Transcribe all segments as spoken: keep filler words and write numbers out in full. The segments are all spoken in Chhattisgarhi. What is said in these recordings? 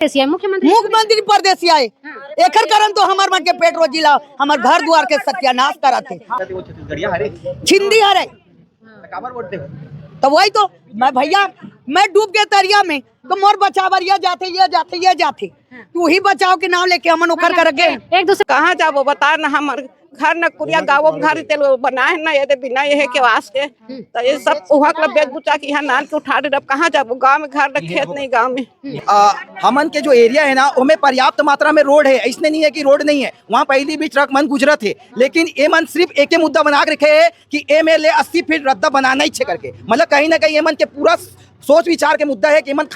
परदेसी आए, मुख्यमंत्री मुख्यमंत्री परदेसी आए। हाँ। एकर कारण तो हमर मन के पेट रोजी ला, हमर घर दुआर के सत्यानाश करत हे। छत्तीसगढ़िया हरे। छिंदी हरे। हाँ। काबर वोट देहू? तो वही तो, मैं भैया, मैं डूब गए तरिया में, तो मोर बचावरिया जाथे, ये जाथे, ये जाथे। हाँ। तू ही बचाव के नाम लेके हमन ओकर मतलब कर गे। एक, एक दूसरे कहाँ जाबो बता ना, हमर घर न कुरिया गाँव घर तेल बनाए न, ये दे बिना ये के वास्ते। हम्म। तो ये सब उहक ल बेच बुचा के यहाँ नान के उठा दे, अब कहाँ जाबो? गाँव में घर न खेत नहीं गाँव में। हम्म। आ, हमन के जो एरिया है ना, ओमे पर्याप्त मात्रा में रोड है, ऐसने नहीं है कि रोड नहीं है, वहाँ पहली भी ट्रक मन गुजरत है, लेकिन ये मन सिर्फ एक ही मुद्दा बना के रखे है कि एम एल ए अस्सी फीट रद्दा बनाना ही छे करके। मतलब कहीं ना कहीं ये मन के पूरा सोच विचार के मुद्दा है कि ये मन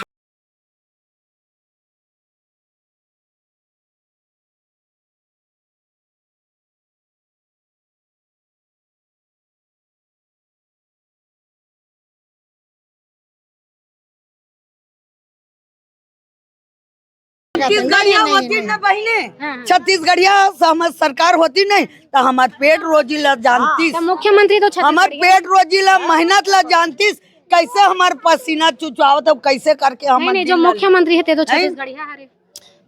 छत्तीसगढ़िया होती न बहिने, हाँ, हाँ। छत्तीसगढ़िया से हमर सरकार होती नहीं तो हमार पेट रोजी ला जानतीस। तो मुख्यमंत्री तो हमार छत्तीसगढ़िया। पेट रोजी ला मेहनत ला जानतीस, कैसे हमार पसीना चुचवावत हो, कैसे करके हम नहीं, नहीं, जो मुख्यमंत्री है ते तो हैं? छत्तीसगढ़िया हरे।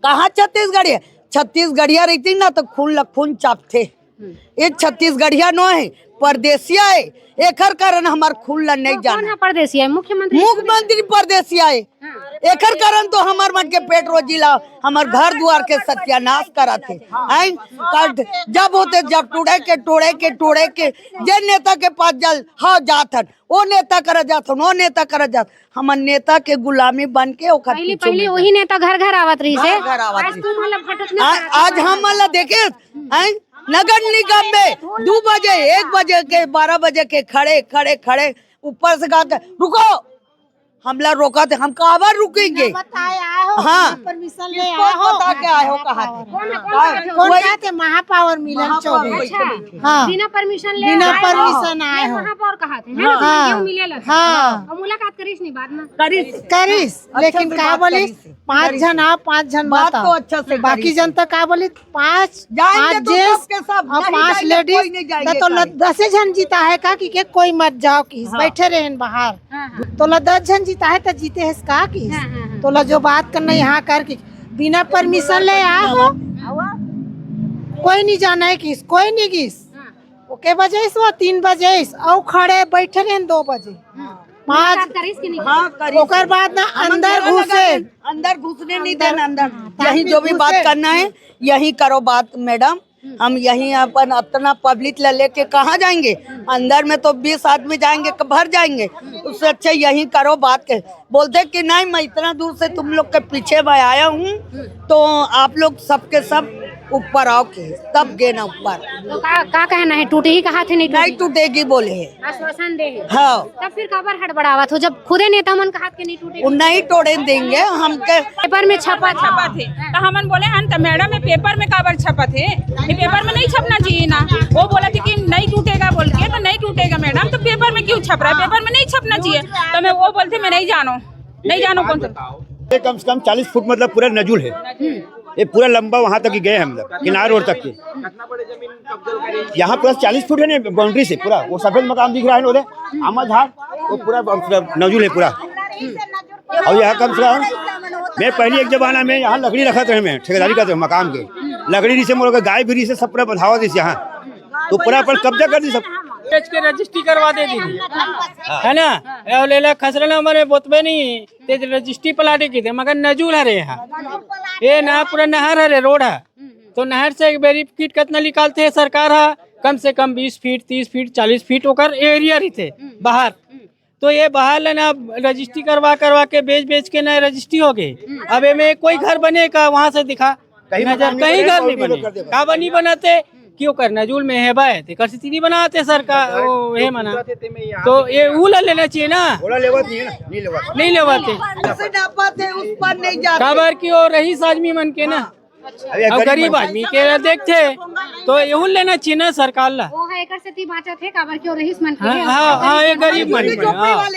कहाँ छत्तीसगढ़िया? छत्तीसगढ़िया रहती ना तो खून ला खून चापते। हम्म। ये छत्तीसगढ़िया नो है, परदेसिया है, एकर कारण हमार खून ला नहीं तो जाना। कौन है परदेसिया है? मुख्यमंत्री मुख्यमंत्री परदेसिया है। हाँ। एकर कारण तो हमर मन के पेट रोजी ला, हमर घर दुआर के सत्यानाश करत हे। हैं? कट जब होते जब टूड़े के, टूड़े के, टूड़े के, जे नेता के पास जल, हाँ, जात हन, ओ नेता करा जात हन, ओ नेता करा जात, हमर नेता के गुलामी बन के ओकर पहले, पीछे पहले में वही नेता घर घर आवत रहिस हे। घर घर आवत आज रहिस। तुम मतलब भटकना आज, करत आज हो। हम मन ला देखे, हैं? नगर निगम में दो बजे, एक बजे के, बारह बजे के खड़े, खड़े, खड़े, ऊपर से कहा के, "रुको।" हमला रोकत हे, हम काबर रुकेंगे? बिना बताए आए हो, हाँ। बिना परमिशन ले किसको आए हो। बता के आए हो, कहा थे? कौन, कौन हाँ, कहा थे? कौन वही कहा थे? महापौर मिलन महापौर चौबे। मिलन चौबे। हाँ। बिना परमिशन ले बिना आए हो। परमिशन आए ये हो। महापौर कहा थे, है ना? हाँ। ये मिले लगे। हाँ। और मुलाकात करिस नहीं बाद में? करिस। करिस, अच्छा लेकिन से का बात बोलिस? करिस। पाँच करिस। झन आओ, पाँच झन बात मत तो आओ। अच्छा से बाकी करिस। जनता का बोली? पाँच, जाएंगे पाँच तो जेस सबके सब, और नहीं पाँच जाएंगे, लेडीज, कोई नहीं जाएंगे तो ल-, कहीं। दसे झन जीता है का कि के कोई मत जाओ कि हाँ। बैठे रहेन बाहर। हाँ, हाँ। तो ल-, दस झन जीता है तो जीते है का कि हाँ, हाँ, हाँ। तो ल-, जो बात करना यहाँ कर कि बिना परमिशन ले आ हो, कोई नहीं जाना है किस, कोई नहीं किस। हाँ। ओके बजे इस वो तीन बजे इस, और खड़े बैठे रहेन दो बजे। हाँ। पाँच मुलाकात करिस कि नहीं? हाँ, करिस। ओकर बाद ना हमन अंदर बोले घुसे। लगे, अंदर घुसने नहीं अंदर, देना, अंदर। हाँ, यही ताकि जो भी बात घुसे। करना है, यही करो बात, मैडम। हम्म। हम यहीं अपन इतना पब्लिक ला लेके कहाँ जाएंगे? अंदर में तो बीस आदमी जाएंगे, क-, भर जाएंगे। उससे अच्छा यहीं करो बात के। बोलते कि नहीं, मैं इतना दूर से तुम लोग के पीछे मैं आया हूँ, तो आप लोग सबके सब ऊपर आओ के, तब गे ना ऊपर। तो का, का कहना है, टूटी ही कहा थे, नहीं नहीं टूटी? टूटेगी बोले है। आश्वासन दे है। हाँ। तब फिर काबर हड़बड़ावत हो, जब खुदे नेता मन कहा के नहीं टूटे? वो नहीं तोड़े देंगे हमके। पेपर में छपा था। छपा थे। तो हमन बोले हन, "त मैडम, ये पेपर में काबर छपत हे? ये पेपर में नहीं छपना चाहिए ना।" वो बोला थे कि नहीं टूटेगा बोल के, तो नहीं टूटेगा मैडम, तो पेपर में क्यों छप रहा है? पेपर में नहीं छपना चाहिए। तो मैं वो बोलते, "मैं नहीं जानो, नहीं जानो कौन सा।" ये कम से कम चालीस फुट, मतलब, पूरा नजुल है। ये पूरा लंबा वहां तक ही गए हम लोग, किनार रोड तक के। यहाँ पूरा चालीस फुट है ना बाउंड्री से, पूरा वो सफेद मकान दिख रहा है ना उधर, आमा झाड़, वो पूरा, पूरा नजुल है पूरा। और यहाँ कम से कम मैं पहले एक जमाना में यहाँ लकड़ी रखत रहे, मैं ठेकेदारी करते मकान के, लकड़ी से मोर गाय भी से सब पूरा बंधावा दिस यहाँ, तो पूरा अपन कब्जा कर दी सब। बेच के रजिस्ट्री करवा दे दीदी, है ना? और लेला खसरा नंबर में बोतबे नहीं, ते रजिस्ट्री प्लाट ही कीधे, मगर नजूल हरे यहाँ। ये ना पूरा नहर हरे, रोड है, तो नहर से एक बेरी कीट कितना निकालते हैं सरकार है, कम से कम बीस फीट, तीस फीट, चालीस फीट ओकर एरिया रहिथे बाहर। तो ये बाहर ले ना रजिस्ट्री करवा करवा के, बेच बेच के ना रजिस्ट्री हो गई। अब एमे कोई घर बने का, वहां से दिखा, कहीं नजर मकान नहीं कहीं बने, घर नहीं बने। का बनी बनाते कि ओकर नजूल में है बाय, तेकर से तीनी बनाते सरकार, वो हे मना। तो ये ऊ ला लेना चाहिए ना। ओला लेवत नहीं है ना, नहीं लेवत। नहीं लेवत है। से नापा थे, उस पर नहीं जाते। काबर कि वो रईस आदमी मन के ना। अरे और गरीब गरीब मन। आदमी के देखते तो यहू लेना चाहिए ना सरकार ला। वो है एकर सेती बाँचत हे, काबर कि वो रईस मन के हाँ, हे। हाँ, हाँ, ये गरीब मन के, हाँ।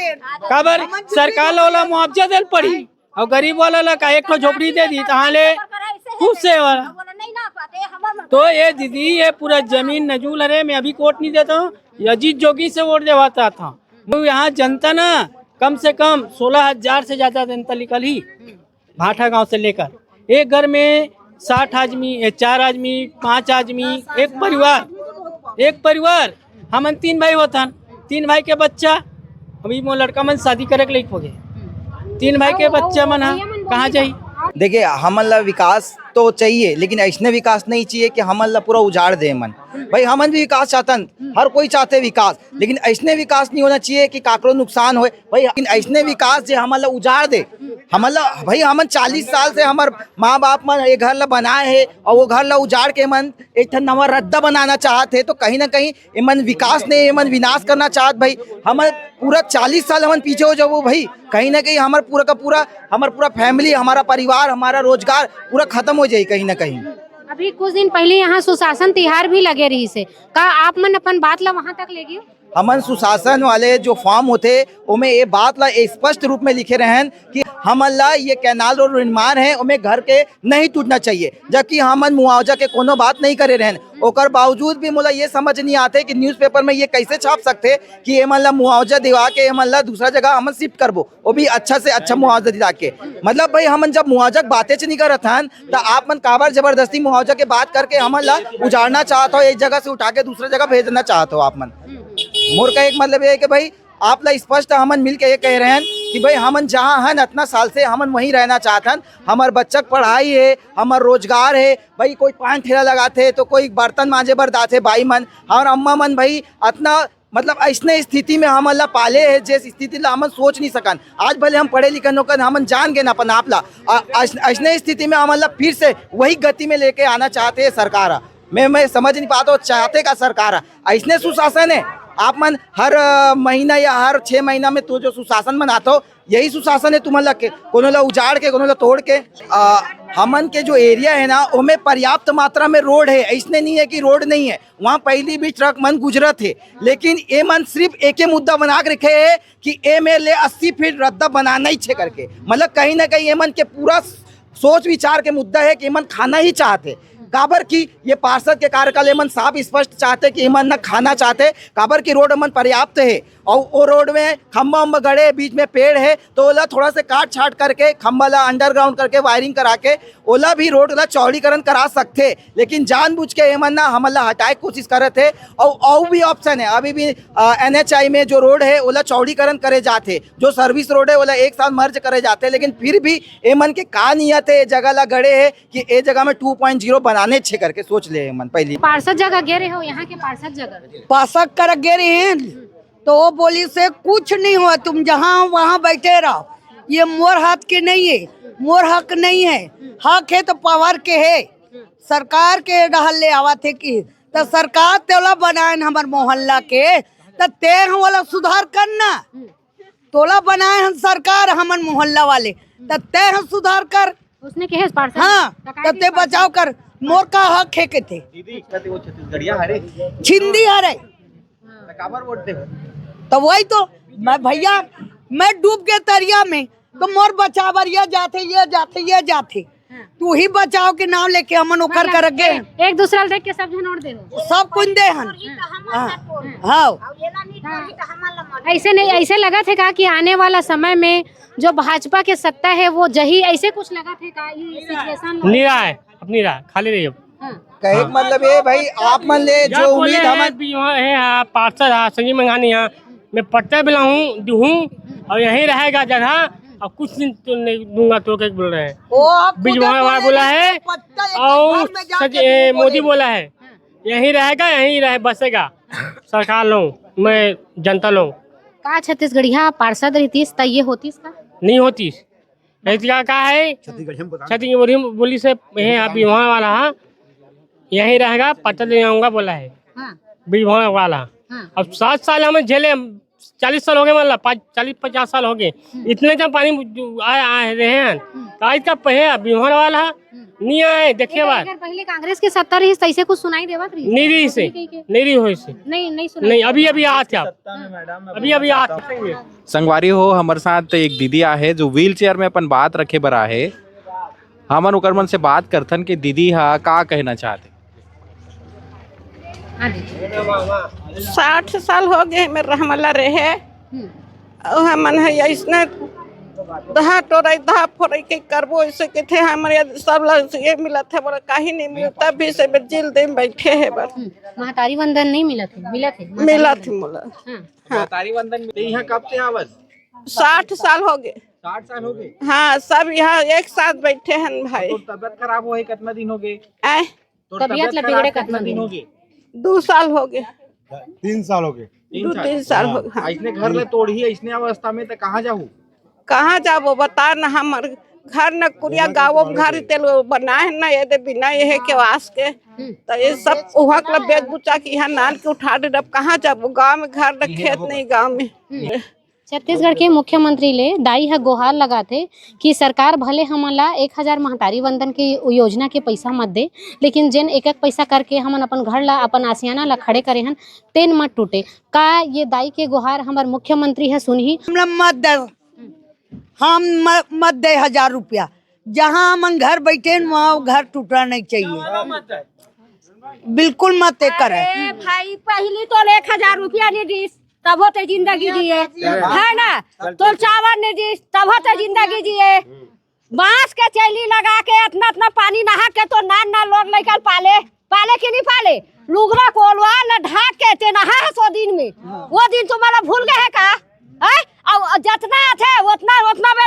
काबर सरकार ला ओला मुआवजा देल पड़ी। और गरीब वाला ला का एक ठो झोपड़ी दे दी, तहाँ ले खुश से वाला। तो ये दीदी, ये पूरा जमीन नजूल हरे, मैं अभी वोट नहीं देता हूँ, ये अजीत जोगी से वोट देवाता था। तो यहाँ जनता ना कम से कम सोलह हजार से ज्यादा जनता निकल ही। भाठा गांव से लेकर एक घर में साठ आदमी, ए, चार आदमी, पांच आदमी, एक परिवार, एक परिवार, हमन तीन भाई होथन, तीन भाई के बच्चा, अभी मोर लड़का मन शादी करे के लइक हो गए, तीन भाई के बच्चा मन ह कहाँ जाही? देखिए, हमन ला विकास तो चाहिए, लेकिन ऐसने विकास नहीं चाहिए कि हमन ला पूरा उजाड़ दे मन। भाई, हमन भी विकास चाहतन, हर कोई चाहते विकास, लेकिन ऐसने विकास नहीं होना चाहिए कि काकरो नुकसान होए। भाई, लेकिन ऐसने विकास जे हमन ला उजाड़ दे, हमन ला, भाई, हमन चालीस साल से हमर माँ बाप मन ये घर ला बनाए हे और वो घर ला उजाड़ के मन एक ठन नवा रद्दा बनाना चाहत हे, तो कहीं ना कहीं एमन विकास नहीं, एमन विनाश करना चाहत। भाई, हमर पूरा चालीस साल हमन पीछे हो जाबो भाई, कहीं ना कहीं हमर पूरा का पूरा, हमर पूरा फैमिली, हमारा परिवार, हमारा रोजगार पूरा खत्म हो जाए कहीं ना कहीं। अभी कुछ दिन पहले यहाँ सुशासन तिहार भी लगे रहिस हे, का आप मन अपन बात ला वहाँ तक ले गए? हमन सुशासन वाले जो फॉर्म होथे, ओमे ये बात ला स्पष्ट रूप में लिखे रहन कि हमन ला ये कैनाल रोड निर्माण है, ओमे घर के नहीं टूटना चाहिए, जबकि हमन मुआवजा के कोनो बात नहीं करे रहन। ओकर बावजूद भी मोला ये समझ नहीं आते कि न्यूज़पेपर में ये कैसे छाप सकते कि एमन ला मुआवजा दिवा के एमन ला दूसरा जगह हमन शिफ्ट करबो, वो भी अच्छा से अच्छा मुआवजा दिला के। मतलब भाई, हमन जब मुआवजा के बातें च नहीं करत हन, तो आप मन काबर जबरदस्ती मुआवजा के बात करके हमन ला उजाड़ना चाहत हो, एक जगह से उठा के दूसरा जगह भेजना चाहत हो आप मन? मोर का एक मतलब ये है कि भाई, आप ला स्पष्ट हमन मिल के ये कह रहे हैं कि भाई, हमन जहाँ हन अतना साल से हमन वहीं रहना चाहत हन। हमर बच्चा के पढ़ाई है, हमर रोजगार है। भाई, कोई पान ठेला लगाथे तो कोई बर्तन मांजे बर दाथे बाई मन, हमर अम्मा मन भाई अतना, मतलब, ऐसने स्थिति में हमन ला पाले है, जिस स्थिति ला हमन सोच नहीं सकन। आज भले हम पढ़े लिखे नोकन, हमन जान गए ना अपन आप ला। आ, ऐस-, ऐसने स्थिति में हमन ला फिर से वही गति में लेके आना चाहते हैं सरकार। मैं मैं समझ नहीं पाता हूँ, चाहते का सरकार? ऐसने सुशासन है? आप मन हर अ, महीना या हर छह महीना में तो जो सुशासन बनाते हो, यही सुशासन है तुमन ला के, कोनो ला उजाड़ के, कोनो ला तोड़ के। आ, हमन के जो एरिया है ना, ओमे पर्याप्त मात्रा में रोड है, ऐसने नहीं है कि रोड नहीं है। वहाँ पहली भी ट्रक मन गुजरत है, लेकिन ये मन सिर्फ एक ही मुद्दा बना के रखे है कि ए मेर ले अस्सी फीट रद्दा बनाना ही छे करके। मतलब कहीं ना कहीं ये मन के पूरा सोच विचार के मुद्दा है कि ये मन खाना ही चाहते। काबर कि ये पार्षद के कार्यकाल ये मन साफ स्पष्ट चाहते कि ये मन न खाना चाहते, काबर कि रोड मन पर्याप्त है और वो रोड में खम्बा उम्बा गड़े, बीच में पेड़ है, तो ओला थोड़ा से काट छाट करके खम्बा ला अंडरग्राउंड करके वायरिंग करा के ओला भी रोड ला चौड़ीकरण करा सकते। लेकिन जानबूझ के एमन ना हमन ला हटाए के कोशिश करत हे। और, और भी ऑप्शन है, अभी भी एन एच आई में जो रोड है ओला चौड़ीकरण करे जाते, जो सर्विस रोड है ओला एक साथ मर्ज करे जाते, लेकिन फिर भी एमन के का नियत है, ये जगह ला गड़े है कि ए जगह में टू पॉइंट जीरो बनाने छे करके सोच ले एमन पहली। पार्षद जगह गे रहे हो, यहाँ के पार्षद जगह। पार्षद कर गे रहे हैं, तो वो बोली से कुछ नहीं हुआ, तुम जहाँ वहाँ बैठे रहो, ये मोर हाथ के नहीं है, मोर हक नहीं है, हक है तो पावर के है, सरकार के डहल ले आवा थे कि तो सरकार तोला बनाए हमर मोहल्ला के, तो ते हम वाला सुधार करना। तोला बनाए हम सरकार, हमन मोहल्ला वाले, त ते ह सुधार कर। उसने कहे पार्षद हाँ, त ते बचाव कर, मोर का हक है के थे। दीदी, वो छत्तीसगढ़िया हरे। छिंदी हरे। त काबर वोट दे? तो वही तो, मैं भैया, मैं डूब के तरिया में, तो मोर बचावर ये जाते, ये जाते, ये जाते। तू ही बचाव के नाम लेके हमन ओकर मतलब, कर गे। एक, एक दूसरा ल देख के सब झन ओढ़ दे हो। सब कुछ दे हन। हाँ। हाँ। ऐसे नहीं, ऐसे लगत हे का कि आने वाला समय में जो भाजपा के सत्ता है वो जही, ऐसे कुछ लगत हे का? ये सिचुएशन निरा है, अपनी राय खाली रही अब। हाँ। कहे के मतलब ये भाई, आप मन ले जो उम्मीद हमन भी वहाँ है, हाँ, पार्षद, हाँ, संजीव मंघानी, हाँ, मैं पट्टा भी लाऊं, दूं और यहीं रहेगा जगह, और कुछ दिन तो नहीं दूंगा तो क्या बोल रहे हैं। वो आपको बीच वहाँ बोला है, और सच, ए, मोदी बोला है, यहीं रहेगा, यहीं रहे बसेगा सरकार लोग, मैं जनता लोग। का छत्तीसगढ़िया पार्षद रहतीस त ये होतीस का? नहीं होतीस। ऐसी का, का है? छत्तीसगढ़िया में बता। छत्तीसगढ़ी बोली से, ये अभी वहाँ वाला है, यहीं रहेगा, पता ले आऊंगा बोला है। हाँ। बीज वहाँ वाला। हाँ। अब सात साल हमें झेले, चालीस साल हो गए, मतलब पाँच, चालीस पचास साल हो गए, इतने जब पानी आए, आए रहे हैं, तो आज का पहे अभी होने वाला है, नहीं आए, देखिए बात। अगर पहले कांग्रेस के सत्ता रही, तो ऐसे कुछ सुनाई देवत रही? नहीं रही से, नहीं रही हो इसे। नहीं, नहीं सुनाई नहीं, अभी, अभी आते आप। अभी, अभी आते। संगवारी हो, हमर साथ एक दीदी आहे, जो व्हील चेयर में अपन बात रखे बर आहे। हमन ओकर मन से बात करथन कि दीदी हा का कहना चाहते। साठ साल हो गए मेरे रहमला रहे। अउ हमन ह अइसने दहा टोराई, दहा फोराई के करबो, ऐसे कथे। हमर ये सब ला ये मिलत हे, बोला काही नहीं मिलता, भी से जेल दे में बैठे हे बर। हम्म, महतारी वंदन नहीं मिलत हे, मिलत हे, महतारी मिलत हे वंदन। मोला। हाँ। हाँ। महतारी वंदन मिलत हे। यहाँ कब से आवत? साठ साल हो गए। साठ साल हो गए? हाँ, सब यहाँ एक साथ बैठे हैं भाई। तो तबियत खराब हो है, कितना दिन हो गए? आए? तोर तबियत तबियत ला खराब बिगड़े कितना कितना दिन दिन हो गए? दो साल हो गए। तीन साल हो गए। तीन दो साल? तीन साल हो गए, हाँ। ऐसने घर ले तोड़ही, ऐसने अवस्था में तो कहाँ जाहू? कहाँ जाबो बता ना, हमर घर न कुरिया गाँव में घर तेल बनाए ना, ये दे बिना ये है के वास के। हम्म। तो ये सब उहक ला बेच बुचा के यहाँ नान के उठा दे, अब कहाँ जाबो? गाँव में घर न खेत नहीं गाँव में। हम्म। छत्तीसगढ़ के मुख्यमंत्री ले दाई ह गोहार लगाथे कि सरकार भले हमन ला एक हजार महतारी वंदन के योजना के पइसा मत दे, लेकिन जेन एक एक पइसा करके हमन अपन घर ला, अपन आसियाना ला खड़े करे हन, तेन मत टूटे। का ये दाई के गोहार हमर मुख्यमंत्री ह सुनही? हम लोग मत दे, हम म-, मत दे हजार रुपया। जहाँ हमन घर बैठे हैं, वहाँ घर टूटना नहीं चाहिए, बिल्कुल मत ये करे। अरे भाई, पहली तो एक हजार रुपया नहीं दीस, तभो ते जिंदगी जिए, है ना? तो चावल नहीं दीस, तभो ते जिंदगी जिए। बांस के चैली लगा के, इतना इतना पानी नहा के तो नान नान लोग लेकर पाले, पाले कि नहीं पाले? लुगवा कोलवा ल ढाक के ते नहा है सौ दिन में। वो दिन तुम्हारा भूल गए है का? हैं? और जितना थे, उतना, उतना में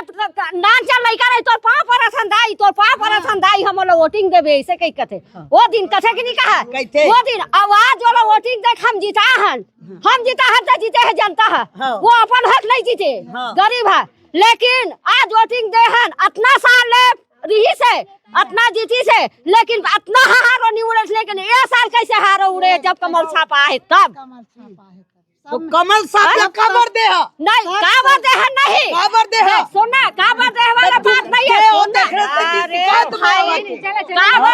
नान चल लइका रही, तोर पाँव परत हन दाई, तोर पाँव परत हन दाई, हम लोग वोटिंग देबे, ऐसे कही कथे। वो दिन कथे कि नहीं कहा? वो दिन आवाज वाला वोटिंग देख हम जीता हन, हम जीता हन तो जीते हैं जनता है। हाँ। वो अपन हक नहीं जीते, हाँ। गरीब है। लेकिन आज वोटिंग दे हन, अतना साल ले रही से, अतना जीती से, लेकिन अतना हारो नहीं उड़े, लेकिन ये साल कैसे हारो उड़े जब कमल छापा है तब? तो कमल छापा है तब। तो कमल छापा हाँ? काबर दे हा? नहीं, काबर दे हा नहीं। काबर दे हा? नहीं, सुनना, काबर दे वाला बात नहीं है, सुनना। अरे भाई, काबर